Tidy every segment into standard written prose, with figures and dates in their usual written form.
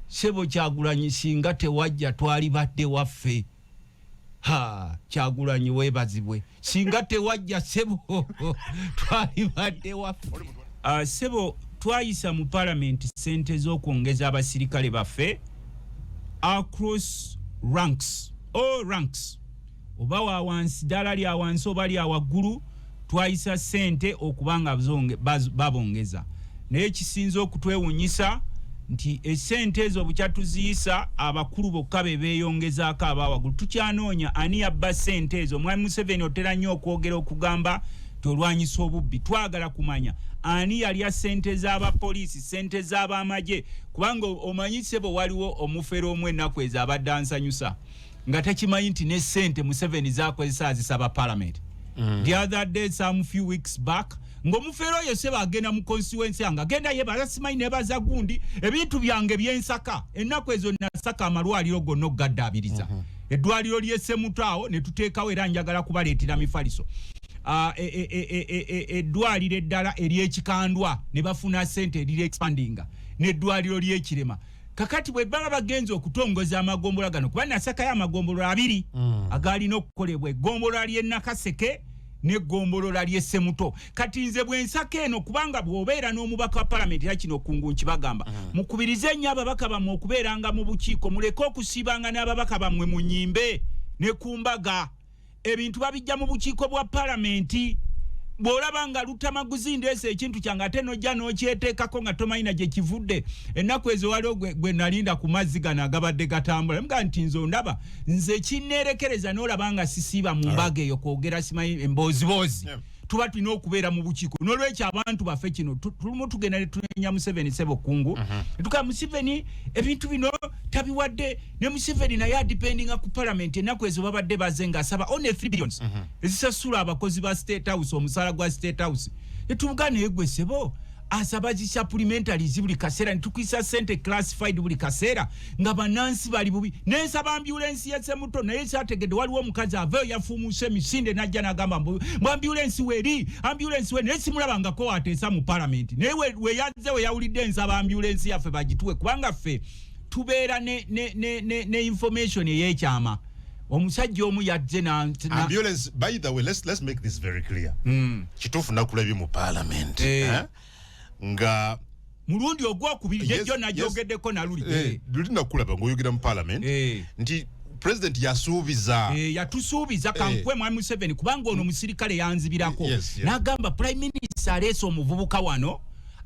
Sebo Kyagulanyi, singa tewajja twali badde waffe. Ha, Kyagulanyi weebazibwe, singa tewajja sebo twali badde waffe. Sebo, twayisa mu palamenti sente z'okwongeza abasirikale baffe across ranks, all ranks, oba wa wansi, ddala lya wansi oba lya waggulu. Twayisa sente okuba nga babongeza, naye ekisinza okutwewunyisa nti esente ezo bukya tuziyisa, abakulu bokka be beeyongezaako, abawaggulu tukyanoonya ani yabba sente ezo. Mwami Museveni, otera nnyo okwogera okugamba tolwanyisa obubbi. Twagala kumanya ani yalya sente z'abapoliisi, sente z'abamagye, kubanga omanyi sebo, waliwo omufere omu ennaku ezo abadde ansanyusa nga takimanyi nti ne sente Museveni zakozesa azisaba parliament. The other day, some few weeks back, ng'omufere oyo sebo agenda mu constituency yange, agenda yebaza, simanyi nebaza gundi, ebintu byange byensaka. Ennaku ezo nasaka amalwaliro gonna okugaddaabiriza. Eddwaliro ly'esemuto awo ne tuteekawo, era njagala kubaleetera mifaliso. Eddwaliro eddala eryekikandwa ne bafuna sente eriri expandinga, n'eddwaliro ly'ekirema. Kakati bwe baba bagenze okutongoza amagombolola gano, kuba nasakayo amagombolola abiri agalina okukolebwa, eggombolola ly'e Nakaseke n'eggombolola ly'e Semuto. Kati nze bwe nsaka eno, kubanga bw'obeera n'omubaka wa palamenti, era kino kungu nkibagamba, mukubirize nnyo ababaka bammwe okubeeranga mu bukiiko, muleke okusiibanga n'ababaka bammwe mu nnyimbe ne ku mbaga. Ebintu babijja mu bukiiko bwa palamenti. Bw'olaba nga Lutamaguzi ndeese ekintu kyange, ate nojja n'okyeteekako nga tomanyi na gye kivudde. Ennaku ezo waliwo gwe nalinda ku mazzi gano agabadde gatambula, mugaa nti nze ondaba nze kinneerekereza n'olaba nga sisiiba mu mbaga eyo kwogera simanyi embooziboozi. Tuba tulina okubeera mu bukiiko. N'olwekyo abantu baffe kino tulimu tugenda ne tunenya Museveni, sebo kungu. Tuka Museveni ebintu bino tabiwadde, ne Museveni naye adependinga ku parliament. Ennaku ezo babadde baze ng'asaba only 3 billions ezisasula abakozi ba State House, omusaala gwa State House. Netubuga naye gwe sebo asaba zi supplementaries buli kaseera, netukwisa sente classified buli kaseera nga bannansi bali bubi. Nensaba ambulensi yesemuto, naye kyategedde waliwo omukazi aveeyo yafuumuuse emisinde najja nagamba mbu ambulensi weeri, ambulensi we, naye simulabangako ateesa mu palamenti. Naye weyazze weyawulidde ensaba ambulensi yaffe bagituwe, kubanga ffe tubeera ne information ey'ekyama. Omusajja omu yazze na Ambulance, by the way, let's make this very clear. Kituufu nakulabye mu parliament, eh? Nga mulundi ogwokubiri jejjo najogeddeko naluli. Eh, luli nakulaba ng'oyogera mu parliament nti president yasuubiza. Yatusuubiza. Kankuwe mwami Museveni, kubanga ono musirikale yanzibirako n'agamba prime minister aleese omuvubuka wano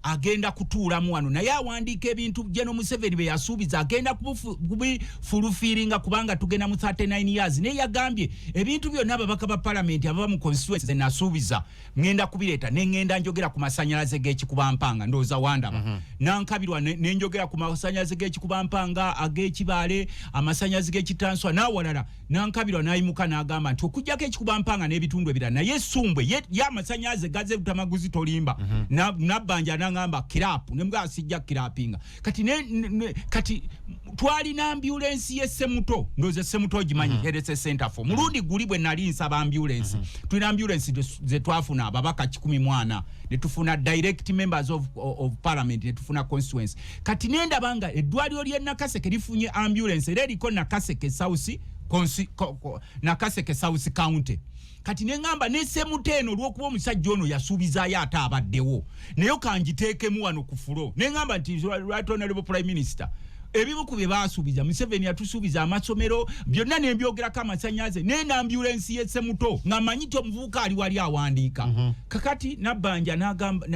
agenda kutuulamu wano, naye awandiika ebintu General Museveni bye yasuubiza, agenda kubifulufillinga kubanga tugenda mu 39 years. Naye yagambye ebintu byonna ababaka ba palamenti ababa mu constituency nasuubiza ngenda kubireeta. Neŋŋenda njogera ku masanyalaze g'ekikubampanga, ndowooza wandaba. Nankabirwa nenjogera ku masanyalaze g'ekikubampanga, ag'ekibaale, amasanyalaze g'ekitanswa n'awalala. Nankabirwa n'ayimuka n'agamba nti okugyako ekikubampanga n'ebitundu ebirala, naye esumbwe ye amasanyalaze gaze. Lutamaguzi tolimba. Nabbanja n'agamba clap, nemugaa sijja clappinga. Kati kati twalina ambulensi ye Semuto, ndowooza Semuto ogimanyi, health center for mulundi guli bwe nali nsaba ambulensi. Tulina ambulensi ze twafuna ababaka 140, ne tufuna direct members of parliament, ne tufuna constituency. Kati nendaba nga eddwaliro ly'e Nakaseke lifunye ambulance, era eriko Nakaseke South Nakaseke South County. Kati neŋŋamba ne Semuto eno, olw'okuba omusajja ono yasuubizaayo ate abaddewo, naye kangiteekemu wano ku floor. Neŋŋamba nti right honorable prime minister, ebimu ku bye baasuubiza, Museveni yatusuubiza amasomero byonna nembyogerako, amasannyalaze n'enambulensi y'e Semuto, nga mmanyi nti omuvubuka ali wali awandiika. Kakati Nabbanja n'agamba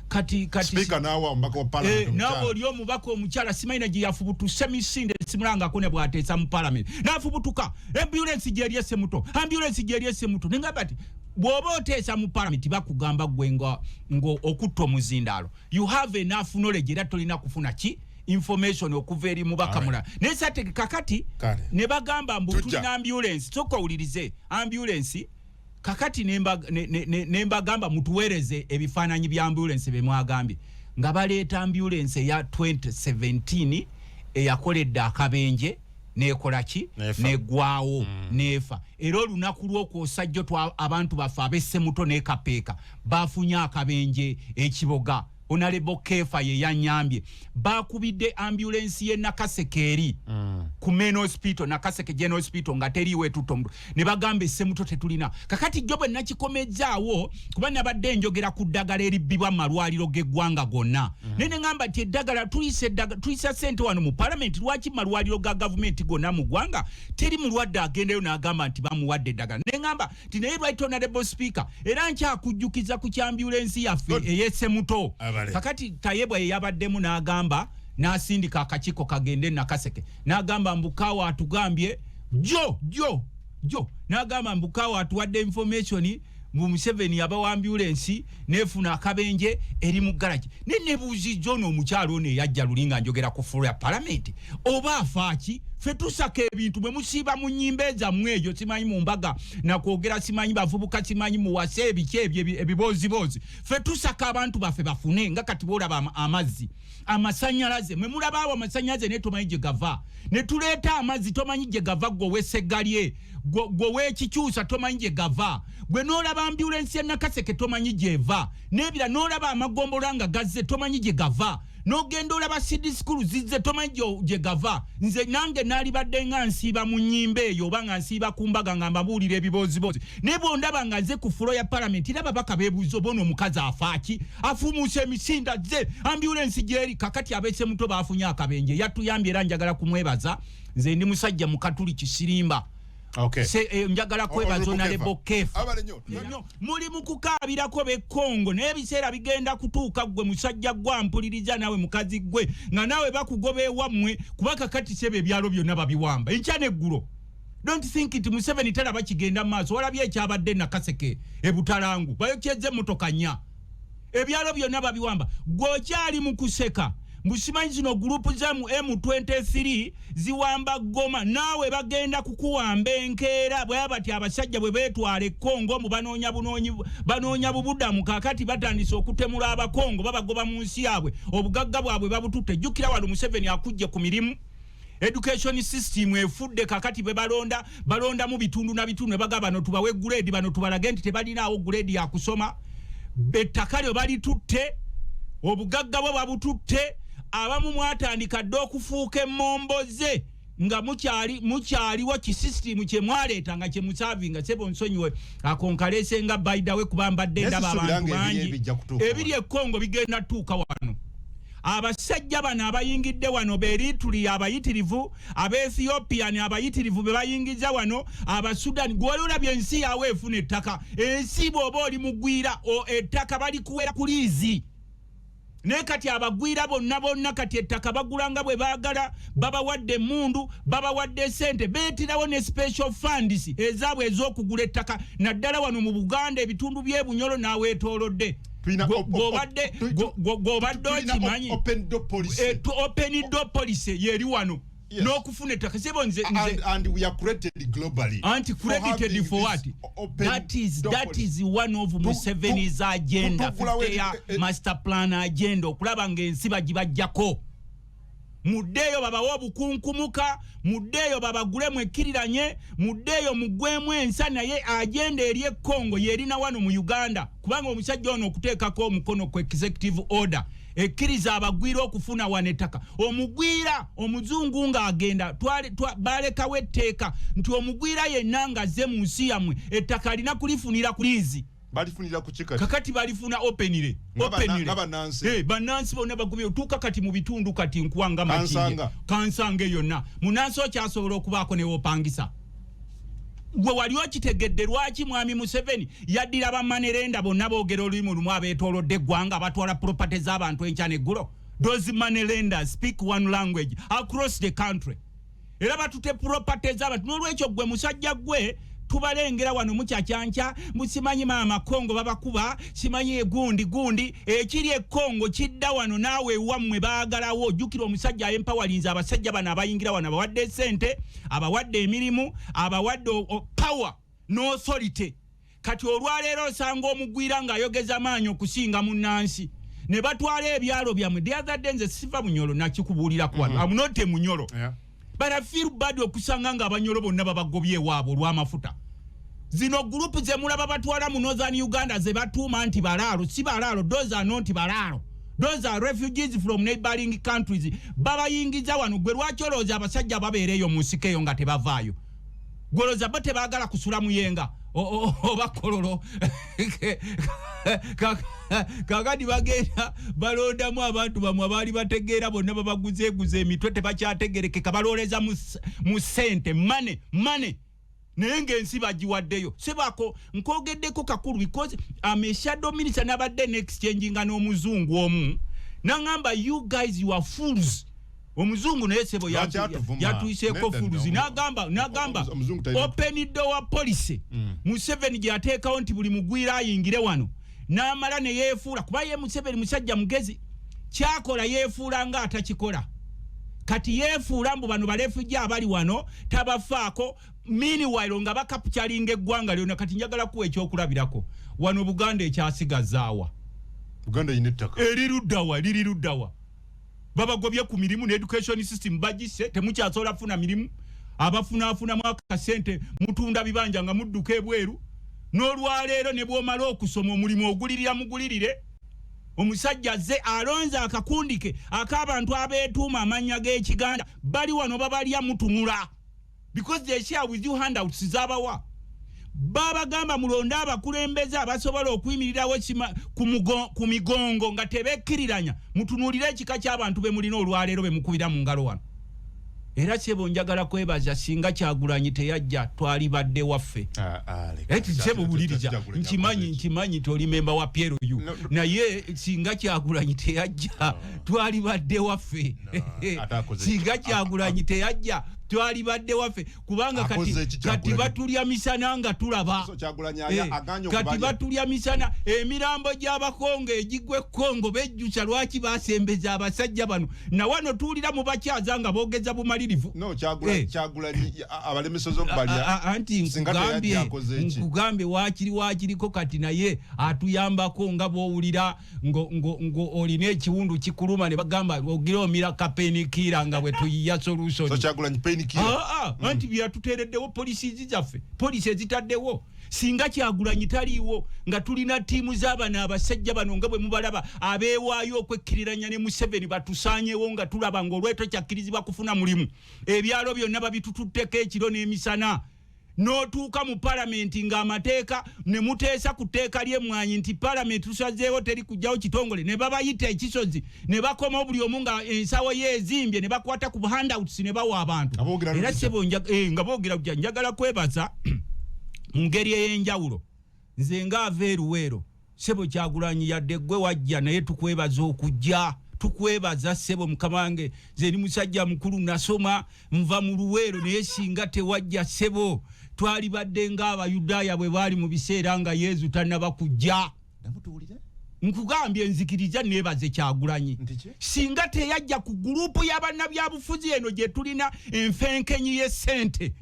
kati Speaker naawa omubaka wa parliament naawe omukyala. Oli omubaka omukyala simanyi na gye yafubutuse misinde, simulangako ne bw'ateesa mu parliament, n'afubutuka ambulensi gyeri esemuto, ambulensi gyeri esemuto. Nengamba nti bw'oba oteesa mu parliament, bakugamba gwe nga okutta omuzindaalo, you have enough knowledge, era tolina kufuna ki information okuva eri mubaka mulala. Naye sate kakati Kale. ne bagamba mbu Tujja. tulina ambulance, soka owulirize ambulance. Kakati nembagamba mutuweereze ebifaananyi bya ambulance bye mwagambye, nga baleeta ambulance eya 2017 eyakoledde akabenje nekola ki? Nefa. Negwawo, nefa. Era olunaku lwokwosa jjo abantu baffe ab'essemuto n'ekapeeka bafunye akabenje ekiboga. Honorable Kefa ye yanyambye. Bakubidde ambulance ye Nakaseke eri ku main hospital, Nakaseke General Hospital, nga teriiwo etutta omuntu, ne bagamba essemuto tetulina. Kakati jjo bwe nakikomezaawo, kuba nabadde njogera ku ddagala eribbibwa mu malwaliro g'eggwanga gonna, naye ne ŋŋamba nti eddagala tuyisa, eddagala tuyisa ssente wano mu palamenti, lwaki mu malwaliro ga gavumenti gonna mu ggwanga teri mulwadde agendayo n'agamba nti bamuwadde eddagala? Ne ŋŋamba nti naye, Right Honorable Speaker, era nkyakujjukiza ku kyambulensi yaffe ey'essemuto. Abale. Kakati Tayebwa ye yabaddemu n'agamba, n'asindika akakiiko kagende Nakaseke, n'agamba mbukaawa atugambye jo jo jo, n'agamba mbukaawa atuwadde information mbu Museveni yabawa ambulensi nefuna akabenje eri mu garagi. Ne nebuuzizza ono omukyalo ono eyajja luli nga njogera ku floor ya palamenti, oba afaaki? Ffe tusaka ebintu, bwe musiiba mu nnyimba ezammwe eyo, simanyi mu mbaga nakwogera, simanyi bavubuka, simanyi muwase, ebiki ebyo ebibooziboozi. Ffe tusaka abantu baffe bafune, nga kati boolaba amazzi, amasanyalaze. Mwe mulabaawo amasanyalaze naye tomanyi gye gava. Ne tuleeta amazzi, tomanyi gye gava. Gwe ow'eseggalye, gwe ow'ekikyusa, tomanyi gye gava. Gwe n'olaba ambulensi ya Nakaseke, tomanyi gyeva. N'ebira n'olaba amagombolola nga gazze, tomanyi gye gava. N'ogenda olaba seed school zizze, tomanyi gye gava. Nze nange naalibadde nga nsiiba mu nnyimba eyo oba nga nsiiba ku mbaga nga mbabuulira ebibooziboozi, naye bwondaba nga nze ku floor ya palamenti, era ababaka beebuuza oba ono omukazi afaaki, afuumuusa emisinda ze ambulensi gyeri. Kakati abeesemuto baafunye akabenje, yatuyambye era njagala kumwebaza. Nze ndi musajja mukatuli kisirimba. Se, njagala kwebaza Honorable Kefa. Abale nnyo. Nnyo. Muli mu kukaabirako b'Ekkongo, naye ebiseera bigenda kutuuka, ggwe musajja gwampuliriza, naawe mukazi ggwe, nga naawe bakugoba ewammwe, kuba kakati sebe ebyalo byonna babiwamba enkya neggulo. Don't think nti Museveni talaba kigenda mu maaso. Walabye ekyabadde Nakaseke, ebutalangu bayokyeza emmotoka nnya, ebyalo byonna babiwamba. Gwe okyali mu kuseka mbu simanyi zino group za mu M23 ziwamba Goma, naawe bagenda kukuwamba enkeera. Bwe bati abasajja bwe beetwala Ekkongo mu banoonya bunoonyi, banoonya bubudamu. Kaakati batandise okutemula Abakongo, babagoba mu nsi yaabwe, obugagga bwabwe babututte. Jjukira wano Museveni akujje ku mirimu, education system efudde. Kakati bwe balonda, balonda mu bitundu na bitundu, ne bagamba bano tubawe grade, bano tubalage nti tebalinaawo grade ya kusoma. Ettaka lyo balitutte, obugagga bwe babututte. Abamu mwatandika dde okufuuka emmomboze nga mukyali mukyaliwo kisisitimu kye mwaleeta nga kyemusavinga. Sebo nsonyiwe ako nkaleese nga baidawe, kuba mbadde Naye ndaba sisuubira abantu nga ebiri bangi. ebijja kutuuka Ebiri wano. Ekkongo bigenda tuuka wano. Abasajja bano abayingidde wano berituli abayitirivu, Abaethiopian abayitirivu be bayingiza wano, Abasudan. Gwe wali olabye ensi yawe efuna ettaka? Ensi bw'oba oli mugwira, ettaka balikuwera ku liizi, naye kati abagwira bonna bonna kati ettaka bagula nga bwe baagala. Babawadde emundu, babawadde esente, beetirawo ne special funds ezaabwe ez'okugula ettaka, naddala wano mu Buganda, ebitundu by'e Bunyolo n'aweetoolodde. Tulina Gw'obadde tulina okimanyi open door policy. Open door policy yeri wano n'okufuna ettaka, sebo. Nze And we are credited globally anti for credited having for this what? open That is door that policy. is one of Museveni's agenda, tugulawo 50 year master plan agenda, okulaba ng'ensi bagibajjako. Muddeeyo babawe obukunkumuka, muddeeyo babagule mwekkiriranye, muddeeyo muggwemu ensa. Naye agenda eri Ekkongo yerina wano mu Uganda, kubanga omusajja ono okuteekako omukono ku executive order ekkiriza abagwira okufuna wano ettaka. Omugwira omuzungu ng'agenda, balekawo etteeka nti omugwira yenna ng'azze mu nsi yammwe, ettaka alina kulifunira ku liizi. Balifunira ku kikati? Kakati balifuna openly. Nga Openly. nga bannansi. Bannansi bonna bagumye otuuka kati mu bitundu kati nkuwanga Makindye. Kansanga. Kansanga yonna munansi okyasobola okubaako newopangisa. Gwe wali okitegedde lwaki mwami Museveni yaddira ba money lender bonna boogera olulimi lumu abeetoolodde eggwanga, abatwala property z'abantu enkya neggulo? Those money lenders speak one language across the country, era batute property z'abantu. N'olwekyo gwe musajja gwe tubalengera wano mukyakyanca, musimanyi maama Kongo babakuba, simanyi egundi gundi ekiri Ekongo kidda wano, naawe ewammwe baagalawo. Ojjukira omusajja ayempawalinza abasajja bano abayingira wano, abawadde esente, abawadde emirimu, abawadde power n'authority. Kati olwaleero osanga omugwira ng'ayogeza maanyi okusinga munnansi, ne batwala ebyalo byammwe. The other day, nze siva Bunyolo, nakikubuuliraku wano, I'm not a Munyolo, but I feel bad okusanga nga Abanyolo bonna babagobye ewaabwe olw'amafuta. Zino group zemulaba batwala mu Northern Uganda ze batuuma nti balaalo, si balaalo. Those are not balaalo. Those are refugees from neighboring countries. Babayingiza wano. Gwe lwaki olowooza abasajja babeera eyo mu nsiko eyo nga tebavaayo? Gwolowooza bo tebaagala kusula Muyenga oba Kololo? Kakati bagenda balondamu abantu bamwe abaali bategeera, bonna babaguzeeguza emitwe, tebakyategerekeka, balooleza mu ssente, money, money, naye ng'ensi bagiwaddeyo. Sebako nkwogeddeko kakulu because am a shadow minister. Nabadde neexchanginga n'omuzungu omu, naŋŋamba, "You guys, you are fools." Omuzungu naye sebo yatuyiseeko fools. Nagamba open door policy Museveni gyateekawo nti buli mugwira ayingire wano, n'amala ne yeefuula, kuba ye Museveni musajja mugezi, kyakola yeefuula nga atakikola. Kati yeefuula mbu bano ba refugee abali wano tabafaako, meanwhile nga bacapturinga eggwanga lyonna. Kati njagala kuwa ekyokulabirako wano. Buganda ekyasigazaawa? Buganda yina ettaka. Eriruddawa? Liriruddawa? Babagobye ku mirimu ne education system bagise, temukyasobola kufuna mirimu. Abafunaafunamu akasente mutunda bibanja nga mudduka ebweru. N'olwaleero ne bw'omala okusoma, omulimu ogulirira mugulirire. Omusajja azze alonze akakundi ke ak'abantu abeetuuma amannya g'Ekiganda, bali wano babalya mutunula because they share with you handouts zabawa. Babagamba mulonde abakulembeze abasobola okuyimirirawo ku migongo nga tebekkiriranya. Mutunuulire ekika ky'abantu be mulina olwaleero be mukubira mu ngalo wano. Era sebo njagala kwebaza, singa Kyagulanyi teyajja twalibadde waffe. Eti sebo buliriza, nkimanyi toli memba wa PLU, naye singa Kyagulanyi teyajja twalibadde waffe. Singa Kyagulanyi teyajja twalibadde waffe, kubanga kati batulya misana nga tulaba. Kati batulya misana. Emirambo gy'Abakongo egigwa Ekkongo bejjusa lwaki basembeza abasajja bano. Nawano tuwulira mu bakyaza nga boogeza bumalirivu. Anti nkugambye, wakiri wakiriko kati naye atuyambako nga bwowulira ngo olina ekiwundu kikuluma ne bagamba ogira omira ka painkiller, nga bwe tuyiya solution. Anti byatuteereddewo policies zaffe, policy ezitaddewo. Singa Kyagulanyi taliiwo, nga tulina ttiimu z'abano abasajja bano nga bwe mubalaba abeewaayo okwekkiriranya ne Museveni batusaanyewo, nga tulaba ng'olweto kyakkirizibwa kufuna mulimu, ebyalo byonna babitututteko ekiro n'emisana, n'otuuka mu palamenti ng'amateeka ne muteesa ku tteeka ly'emmwanyi nti palamenti tusazeewo teri kugyawo kitongole, ne babayita ekisozi ne bakoma buli omu nga ensawo ye ezimbye, ne bakwata ku handouts ne bawa abantu. Era sebo nga boogera, njagala kwebaza mu ngeri ey'enjawulo nze ngaava eruweero. Sebo Kyagulanyi, yadde gwe wajja, naye tukwebaza okujja, tukwebaza ssebo. Mukama wange, nze ni musajja mukulu, nasoma, nva mu Luweero, naye singa tewajja ssebo twalibadde ng'Abayudaaya bwe baali mu biseera nga Yezu tannaba kujja. Nkugambye, nzikiriza neebaze Kyagulanyi. Singa teyajja ku group y'abannabyabufuzi eno gye tulina, enfenkenyi y'essente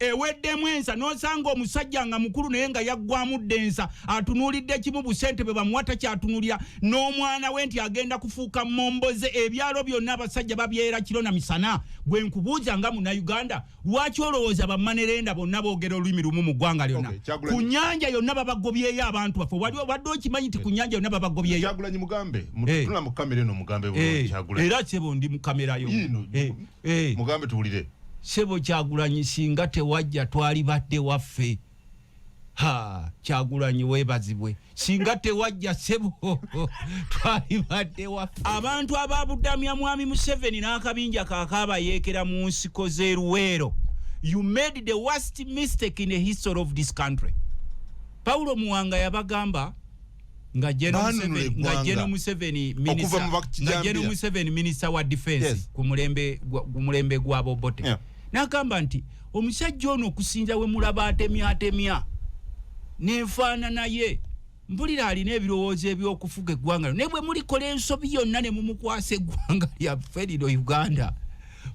eweddemu ensa, n'osanga omusajja nga mukulu naye nga yaggwamu dda ensa, atunuulidde kimu busente bwe bamuwa, takyatunulira n'omwana we nti agenda kufuuka momboze. Ebyalo byonna abasajja babyera kiro na misana. Gwe nkubuuza nga Munnayuganda, lwaki olowooza ba money lender bonna boogera olulimi lumu mu ggwanga lyonna? Ku nyanja yonna babagobyeyo abantu baffe. Wali obadde okimanyi nti ku nyanja yonna babagobyeyo? Kyagulanyi mugambe, tuna mu kamera eno, mugambe. Kyagulanyi, era sebo ndi mu kamera yo. Mugambe tuwulire. Sebo Kyagulanyi, singa tewajja twalibadde waffe. Ha, Kyagulanyi weebazibwe. Singa tewajja sebo twalibadde waffe. Abantu ababudamya mwami Museveni n'akabinja kaakaabayeekera mu nsiko z'eruweero, you made the worst mistake in the history of this country. Paulo Muwanga yabagamba nga General Museveni minister wa defense ku mulembe gwa Bobote, n'agamba nti omusajja ono okusinza we mulaba atemya atemya nenfaanana ye, mpulira alina ebirowoozo ebyokufuga eggwanga, naye bwe mulikola ensobi yonna ne mumukwasa eggwanga lyaffe lino Uganda,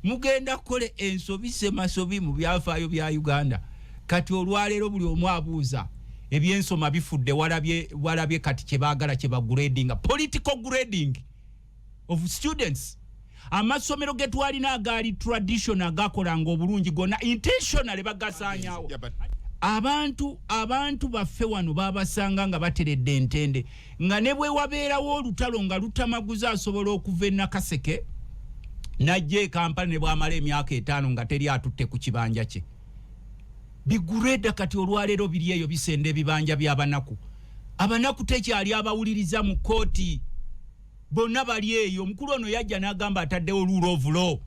mugenda kukola ensobi semasobi mu byafaayo bya Uganda. Kati olwaleero buli omu abuuza ebyensoma bifudde. Walabye, walabye kati kyebaagala kyebagradinga, political grading of students. Amasomero ge twalina agaali tradition agakolanga obulungi gonna intentionally bagasaanyawo. Abantu baffe wano babasanga nga bateredde entende, nga ne bwe wabeerawo olutalo nga lutamaguza, asobola okuva e Nakaseke najja e Kampala ne bwamala emyaka 5 nga teri atutte ku kibanja kye. Bi grader kati olwaleero biri eyo bisenda ebibanja by'abanaku. Abanaku tekyali abawuliriza mu kooti, bonna bali eyo. Omukulu ono yajja n'agamba ataddewo rule of law.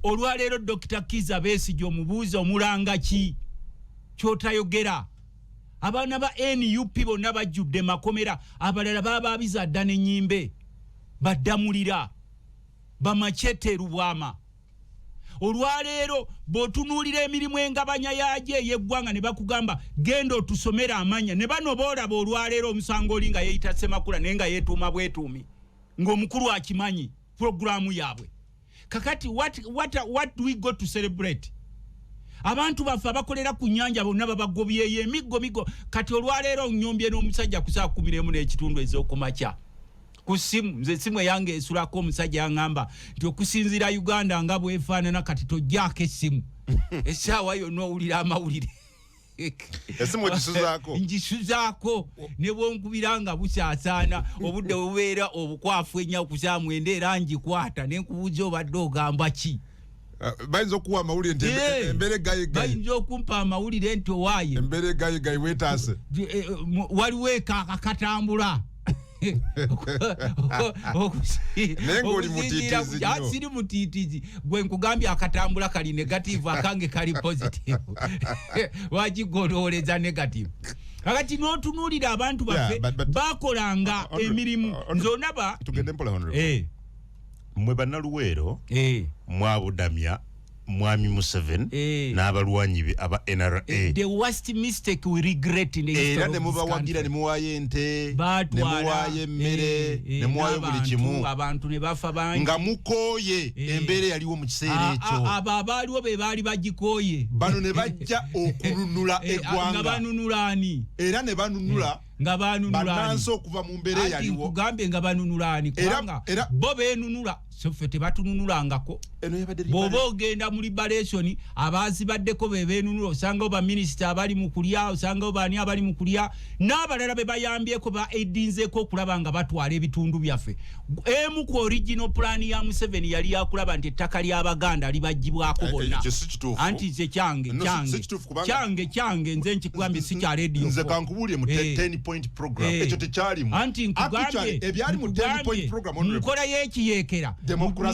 Olwaleero Dr Kiza Besigye omubuuza, omulanga ki kyotayogera? Abaana ba NUP bonna bajjudde makomera, abalala babaabiza dda n'ennyimbe baddamulira bamachete lubwama. Olwaleero bw'otunuulira emirimu, engabanya yaagyo ey'eggwanga, ne bakugamba genda otusomere amanya ne bano boolaba olwaleero omusango oli nga yeeyita Semakula naye nga yeetuuma bwetuumi, ng'omukulu akimanyi puroguramu yaabwe. Kakati what do we go to celebrate? Abantu baffe abakolera ku nyanja bonna babagobyeyo emiggo migo. Kati olwaleero nyombye n'omusajja ku saa 11 n'ekitundu ez'okumakya ku simu. Nze simu eyange esulako. Omusajja yaŋŋamba nti okusinziira Uganda nga bwefaanana kati, tojjaako essimu, essaawa yonna owulira amawulire. Esimu ogisuzaako? Ngisuzaako, ne bwonkubira nga busaasaana, obudde bubeera obukwafu ennyo ku saa 9, era ngikwata ne nkubuuza, obadde ogamba ki? Bayinza okuwa amawulire nti embeera egayigayi. Bayinza okumpa amawulire nti owaaye embeera egayigayi, weetaase. Waliwo ekaaka katambula. Naye ng'oli mutiitiizi nnyo. Siri mutiitiizi. Gwe nkugambye akatambula kali negative, akange kali positive. Lwaki golowoleza negative? Kakati n'otunuulira abantu baffe bakolanga emirimu, nze onaba Tugende mpola, honorable. Mmwe Bannaluweero mwabudamya Mwami Museveni n'abalwanyi be aba NRA. The worst mistake we regret in the history. Era ne mubawagira, ne muwaayo ente, ne muwaayo emmere, ne muwaayo buli kimu. Abantu ne bafa bangi. Nga mukooye embeera eyaliwo mu kiseera ekyo. Abo abaaliwo be baali bagikooye. Bano ne bajja okununula eggwanga. Nga banunula ani? Era ne banunula Nga banunula? Bannansi okuva mu mbeera eyaliwo. Kugambye nga banunula ani? Kubanga bo beenunula, so ffe tebatununulangako. Bw'oba ogenda mu liberation, abazibaddeko be beenunula. Osangawo baminisita abali mu kulya, osangawo baani abali mu kulya, n'abalala be bayambyeko, ba edinzeeko okulaba nga batwala ebitundu byaffe. Emu ku original plan ya Museveni yali yakulaba nti ettaka ly'Abaganda libagibwako bonna. Anti nze kyange, kyange, kyange, kyange, nze nkikugambye, si kya radio. Nze kankubuulire, mu 10 point program ekyo tekyalimu. Anti nkugambye, ebyali mu 10 point program, nkola y'ekiyeekera,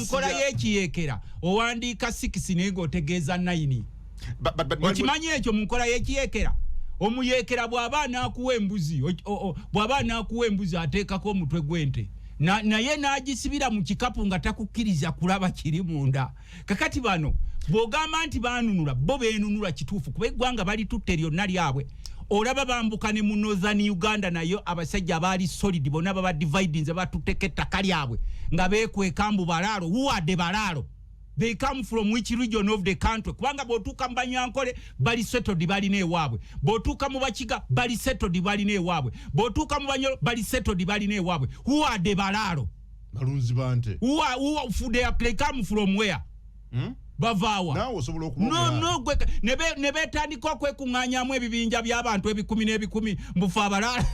nkola y'ekiyeekera, owandiika 6 naye ng'otegeeza 9. Okimanyi ekyo? Mu nkola y'ekiyeekera, omuyeekera bw'aba anaakuwa embuzi, bw'aba anaakuwa embuzi, ateekako omutwe gw'ente naye n'agisibira mu kikapu nga takukkiriza kulaba kiri munda. Kakati bano bw'ogamba nti baanunula, bo beenunula kituufu, kuba eggwanga balitutte lyonna lyabwe. Olaba bambuka ne mu Northern Uganda, nayo abasajja abaali solid bonna baba dividinze, batutteko ettaka lyabwe nga beekweka mbu Balaalo. Who are the Balaalo? They come from which region of the country? Kubanga bw'otuuka mu Banyankole, bali settled, balina ewaabwe. Bw'otuuka mu Bakiga, bali settled, balina ewaabwe. Bw'otuuka mu Banyolo, bali settled, balina ewaabwe. Who are the Balaalo? Balunzi bante. Who are, they come from where? Bavaawa? No, no, gwe ne betandika okwekuŋŋaanyamu ebibinja by'abantu ebikumi n'ebikumi mbufe abalala.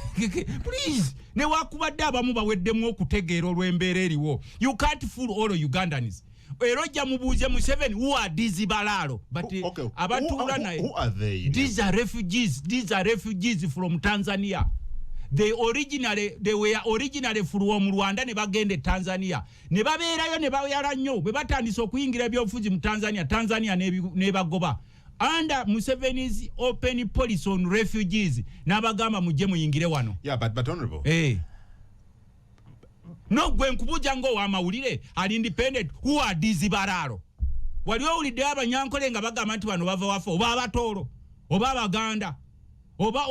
Please, newakubadde abamu baweddemu okutegeera olw'embeera eriwo, you can't fool all Ugandans. Era ojja mubuuze Museveni, who are these Balaalo? But abatuula naye, these are refugees. These are refugees from Tanzania. They were originally from Rwanda ne bagenda e Tanzania ne babeerayo ne bayala nnyo. Bwe batandise okuyingira ebyobufuzi mu Tanzania, Tanzania n'ebagoba under Museveni's open policy on refugees, n'abagamba mujje muyingire wano. Yeah, but honorable. No, gwe nkubuuza ng'owamawulire ali independent, who are these Balaalo? Wali owuliddeyo Abanyankole nga bagamba nti bano bava waffe, oba Abatoolo, oba Abaganda, oba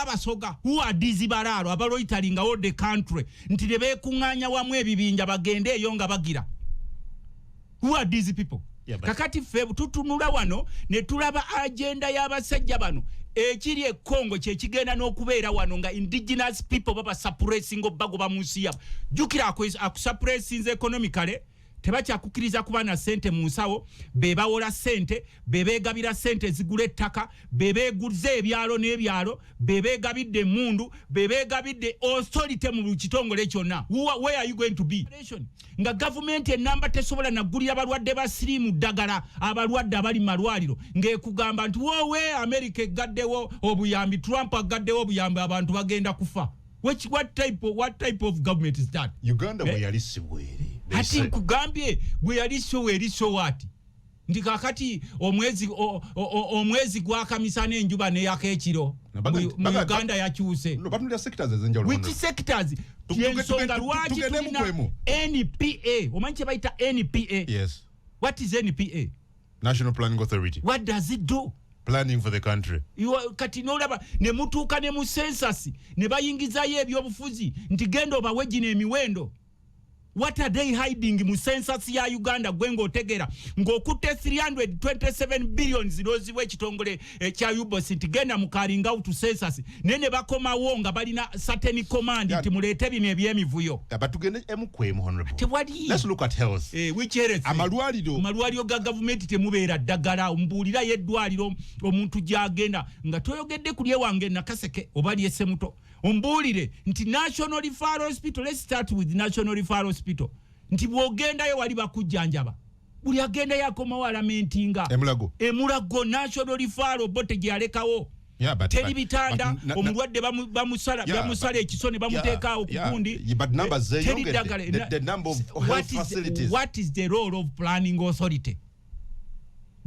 Abasoga? Who are these Balaalo abaloitalingawo the country nti ne beekuŋŋaanya wamu ebibinja bagende eyo nga bagira? Who are these people? Yeah, Kakati ffe tutunula wano ne tulaba agenda y'abasajja bano. Ekiri e Congo kyekigenda n'okubeera wano, nga indigenous people baba suppressing, obagoba mu nsi yabwe. Jjukira akusuppressinze economically. Tebakyakukkiriza kuba na ssente mu nsawo. Be bawola ssente, be beegabira ssente ezigula ettaka, be beeguza ebyalo n'ebyalo, be beegabidde emmundu, be beegabidde authority mu buli kitongole kyonna. Where are you going to be nga gavumenti enamba tesobola naggulira balwadde ba siriimu ddagala, abalwadde abali mu malwaliro, ng'ekugamba nti woowe, America eggaddewo obuyambi, Trump agaddewo obuyambi, abantu bagenda kufa? What type of government is that? Uganda bwe yali si bweri. Ati nkugambye, bwe yali so eri so what? Nti kakati omwezi gwakamisana, enjuba neyaka ekiro. Mu Uganda yakyuse. Which sectors? Yensonga lwaki tulina NPA. Omanyi kye bayita NPA? Yes. What is NPA? National Planning Authority. What does it do? Planning for the country. Kati nolaba ne mutuuka ne mu census ne bayingizayo ebyobufuzi nti genda obawe gino emiwendo. What are they hiding mu census ya Uganda? Gwe ng'otegeera ng'okutte 327 billion zirozibwa ekitongole ekya UBOS nti genda mu carrying out census, naye ne bakomawo nga balina certain command nti muleete bino ebyemivuyo. But tugende emu ku emu, honorable. Tewali. Let's look at health. Which health? Amalwaliro. Amalwaliro ga gavumenti temubeera ddagala. Mbuulirayo eddwaliro omuntu gy'agenda nga toyogedde ku lyewange Nakaseke oba lyesemuto. Ombuulire nti National Referral Hospital, let's start with National Referral Hospital, nti bw'ogendayo wali bakujjanjaba. Buli agendayo akomawo alamentinga. Emulago. Emulago National Referral bo tegyalekawo. Teri bitanda, omulwadde bamusala bamusala ekiso ne bamuteekaawo ku gundi. Teri ddagala. What is the role of planning authority?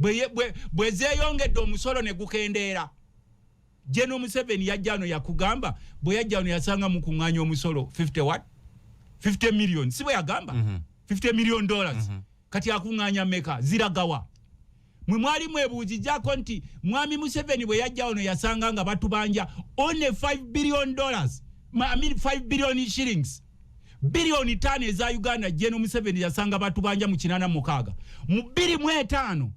Bwe zeeyongedde, omusolo ne gukendeera. General Museveni yajja ano, yakugamba bwe yajja ano yasanga mukuŋŋaanya omusolo 50 what, 50 million, si bwe yagamba? $50 million. Kati akuŋŋaanya meka? Ziragawa? Mwe mwali mwebuuzijjako nti mwami Museveni bwe yajja ono yasanga nga batubanja only $5 billion, I mean 5 billion shillings, 5 billion eza Uganda. General Museveni yasanga batubanja mu 86. Mu 2005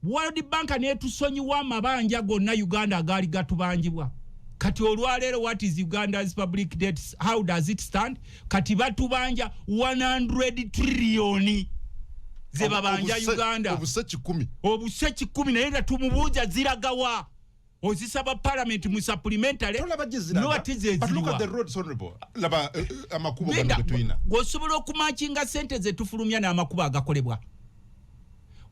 World Bank netusonyiwa amabanja gonna Uganda agaali gatubanjibwa. Kati olwaleero, what is Uganda's public debt? How does it stand? Kati batubanja 100 trillion ze babanja Uganda. Obuse 100. Obuse 100, naye nga tumubuuza ziragawa? Ozisaba parliament mu supplementary. Gwosobola okumakinga sente zetufulumya n'amakubo agakolebwa.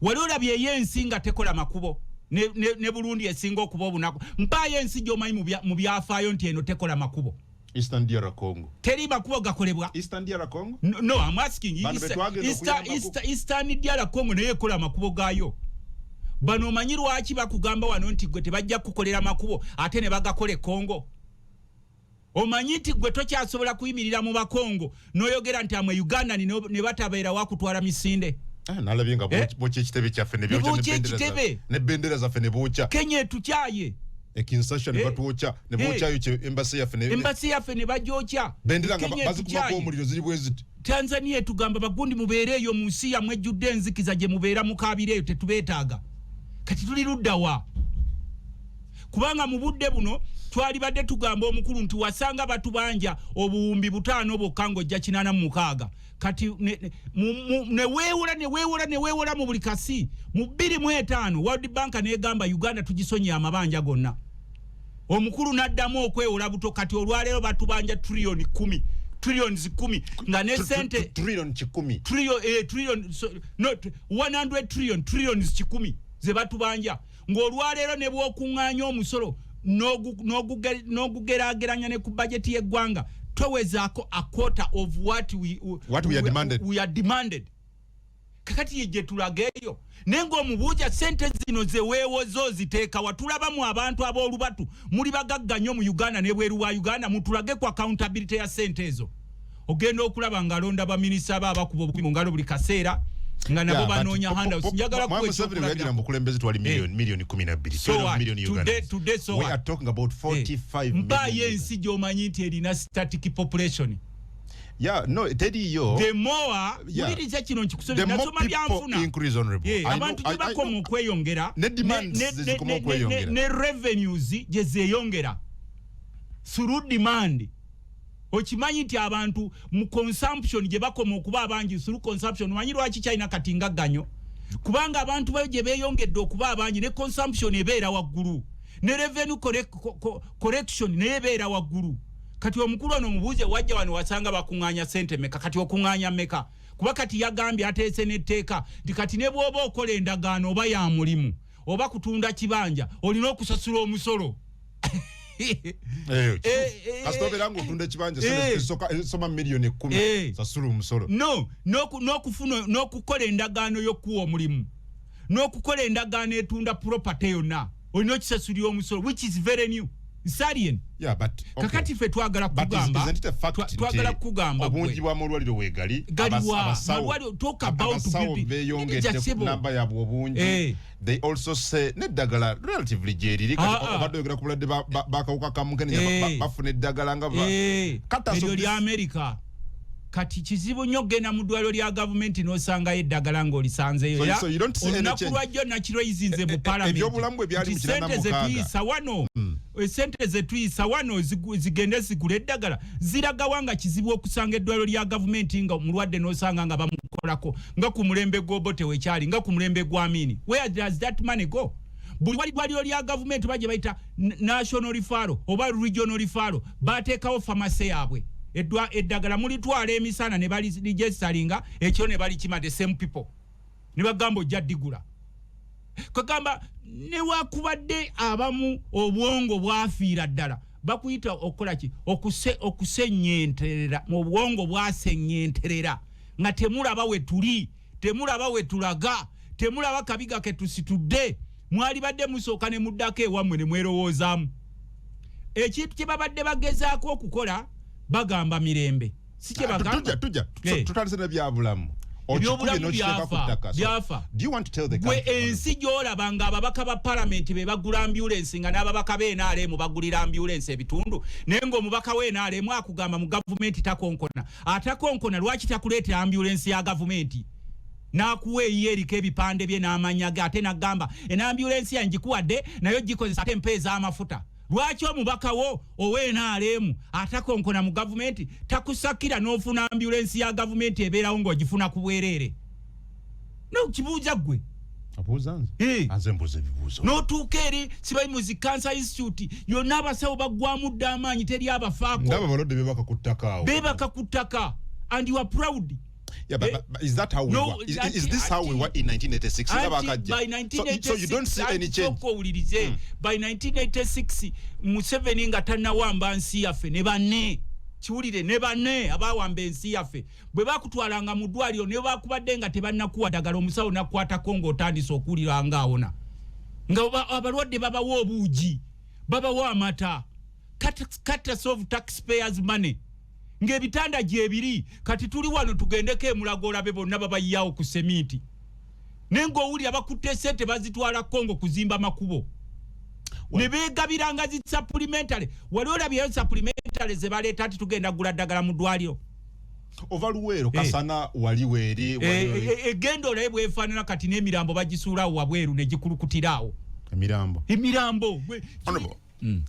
Wali olabye ensi nga tekola makubo? Ne Burundi esinga okuba obunaku. Mpaayo ensi gy'omanyi mu byafaayo nti eno tekola makubo. Eastern DR Congo. Teri makubo gakolebwa. Eastern DR Congo. No, I'm asking. Eastern DR Congo naye ekola amakubo gaayo. Bano omanyi lwaki bakugamba wano nti gwe tebajja kukolera makubo ate ne bagakola e Congo? Omanyi nti gwe tokyasobola kuyimirira mu Bakongo n'oyogera nti amwe Uganda ne batabeera wakutwala misinde. Ah, nalabye nga bokya ekitebe kyaffe. Nebokya ekitebe. Ne bendera zaffe ne bookya. Kenya etukyaye. Ekinsasha ne batwokya, ne bookyayo embassy yaffe. Embassy yaffe ne bagyokya. Bendera nga bazikubako omuliro, ziri bwe ziti. Tanzania etugamba, bagundi mubeere eyo mu nsi yammwe ejjudde enzikiza gye mubeera, mukaabira eyo, tetubeetaaga. Kati tuli luddawa? Kubanga mu budde buno twalibadde tugamba omukulu nti wasanga batubanja 5000 bwokka ng'ojja 86. Kati neweewola, neweewola, neweewola mu buli kasi. Mu 2005 World Bank negamba Uganda tugisonye amabanja gonna. Omukulu n'addamu okwewola buto. Kati olwaleero batubanja trillion 10, trillions 10, nga ne sente Trillion 100. Trillion, no, 100 trillion, trillions 100 ze batubanja, ng'olwaleero ne bw'okuŋŋaanya omusolo n'ogugeraageranya ne ku bajeti y'eggwanga, towezaako a quarter of what what we are demanded. We are demanded. Kakati ye gye tulaga eyo, naye ng'omubuuza sente zino zeweewoza oziteeka watulabamu. Abantu ab'olubatu muli bagagga nnyo mu Uganda nebweru wa Uganda, mutulage ku accountability ya sente ezo. Ogenda okulaba ng'alonda baminisita ba abakuba obukubi mu ngalo buli kaseera, nga nabo banoonya handouts. Njagala kuwa ekyokulabirako. Mu bukulembeze twali million 12. So what? Today, so We are talking about 45 Mpaayo ensi gy'omanyi nti erina static population. Yeah, no, teriyo. The more wuliriza kino nkikusomera, nasoma byanfuna. Abantu gye bakoma okweyongera ne revenues gye zeeyongera through demand. Okimanyi nti abantu mu consumption gye bakoma okuba abangi, through consumption. Omanyi lwaki China kati ngagganyo? Kubanga abantu bayo gye beeyongedde okuba abangi, ne consumption ebeera waggulu, ne revenue collection naye ebeera waggulu. Kati omukulu ono omubuuze, wajja wano wasanga bakuŋŋaanya sente meka? Kati okuŋŋaanya meka? Kuba kati yagambye, ateese n'etteeka nti kati ne bw'oba okola endagaano, oba ya mulimu oba kutunda kibanja, olina okusasula omusolo. Eh, kasita obeera ng'otunda ekibanja esoma miliyoni 10, sasula omusolo. No, n'okufuna, n'okukola endagaano y'okuwa omulimu, n'okukola endagaano etunda property yonna, olina okisasulira omusolo, which is very new salient. Yeah, but okay. Kakati ffe twagala kugamba, twagala kugamba obungi bw'amalwaliro weegali. Galiwa? Abasawo beeyongedde ku namba yaabwe obungi. They also say n'eddagala relatively gyeriri. Obadde oyogera ku bulwadde bakawuka ka mukenenya, bafuna eddagala nga eryo lya America. Kati kizibu nnyo okugenda mu ddwaliro lya gavumenti n'osangayo eddagala ng'olisanzeyo. Olunaku lwajjo nakirwaizinze mu palamenti, sente zetuyisa wano, esente zetuyisa wano zigende zigula eddagala ziragawa, nga kizibu okusanga eddwaliro lya gavumenti nga omulwadde n'osanga nga bamukolako, nga ku mulembe gw'Obote wekyali, nga ku mulembe gwa Amini? Where does that money go? Buli wali ddwaliro lya gavumenti oba gye bayita national referral oba regional referral, bateekawo pharmacy yaabwe. Eddagala mulitwala emisana ne baliregisteringa, ekiro ne balikima, the same people, ne bagamba ojja ddigula. Kagamba newakubadde abamu obwongo bwafiira ddala, bakuyita okukola ki? Okusenyenterera. Mu bwongo bwasenyenterera nga temulaba we tuli, temulaba we tulaga, temulaba kabiga ke tusitudde. Mwali badde musooka ne muddako ewammwe ne mwerowoozaamu ekintu kye babadde bagezaako okukola. Bagamba mirembe, si kye bagamba? Tutandise nebyabulamu. Ebyobulamu byafa. Gwe ensi gy'olaba nga ababaka ba palamenti be bagula ambulensi, nga n'ababaka b'NRM bagulira ambulensi ebitundu, naye ng'omubaka w'NRM akugamba mu gavumenti takonkona, atakonkona lwaki takuleetera ambulensi ya gavumenti n'akuwa eyiyo eriko ebipande bye n'amanya ge, ate n'agamba enambulensi yange ngikuwadde naye ogikozesa, ate mpa ez'amafuta? Lwaki omubaka wo ow'NRM atakonkona mu gavumenti takusakira n'ofuna ambulensi ya gavumenti ebeerawo ng'ogifuna ku bwereere? Nokibuuza ggwe. N'otuuka eri sibai mu zi Cancer Institute yonna, abasawo baggwamu dda amaanyi, teri abafaako. Beebaka ku ttaka and you are proud. Yeah, but, but is that how we, no, were? Is this how we were in 1986? By 1986, so you don't see any change. Owulirize. By 1986 Museveni nga tannawamba nsi yaffe ne banne, kiwulire, ne banne abawamba ensi yaffe, bwe bakutwalanga mu ddwaliro ne bakubadde nga tebannakuwa ddagala, omusawo nakukwatako ng'otandise okuwulira ng'awona, nga abalwadde babawa obuugi, babawa amata, courtesy of taxpayers' money, ng'ebitanda gyebiri. Kati tuli wano, tugendeko emulago olabe bonna babayiyawo ku seminti, naye ng'owulira bakutte sente bazitwala Kongo kuzimba makubo ne beegabiranga zi supplementary. Wali olabyeyo supplementary ze baleeta nti tugenda gula ddagala mu ddwaliro? Ova Luweero, Kasana wali weeri. Egenda olabe bwefaanana kati, n'emirambo bagisuulaawo wabweru ne gikulukutira Emirambo? Emirambo.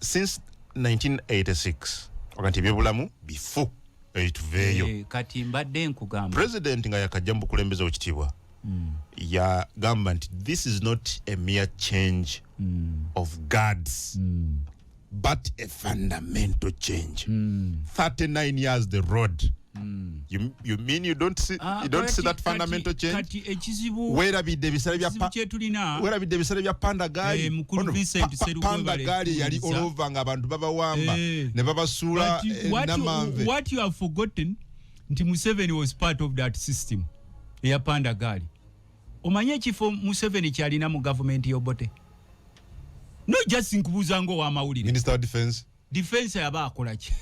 Since 1986 oga nti ebyobulamu bifu, tuveeyo. Kati mbadde nkugamba. President nga yakajja mu bukulembeze wekitiibwa yagamba nti this is not a mere change of guards but a fundamental change. 39 years the road. You mean you don't see, you don't see that fundamental change? Kati ekizibu Weerabidde ebisale bya kyetulina. Weerabidde ebisale bya panda gaali. Mukulu Vincent Panda gaali yali olova nga abantu babawamba ne babasuula namanve. What you have forgotten nti Museveni was part of that system eya panda gaali. Omanye ekifo Museveni kyalina mu gavumenti y'Obote? No, just nkubuuza ng'owamawulire. Minister of Defense. Defense yaba akola ki?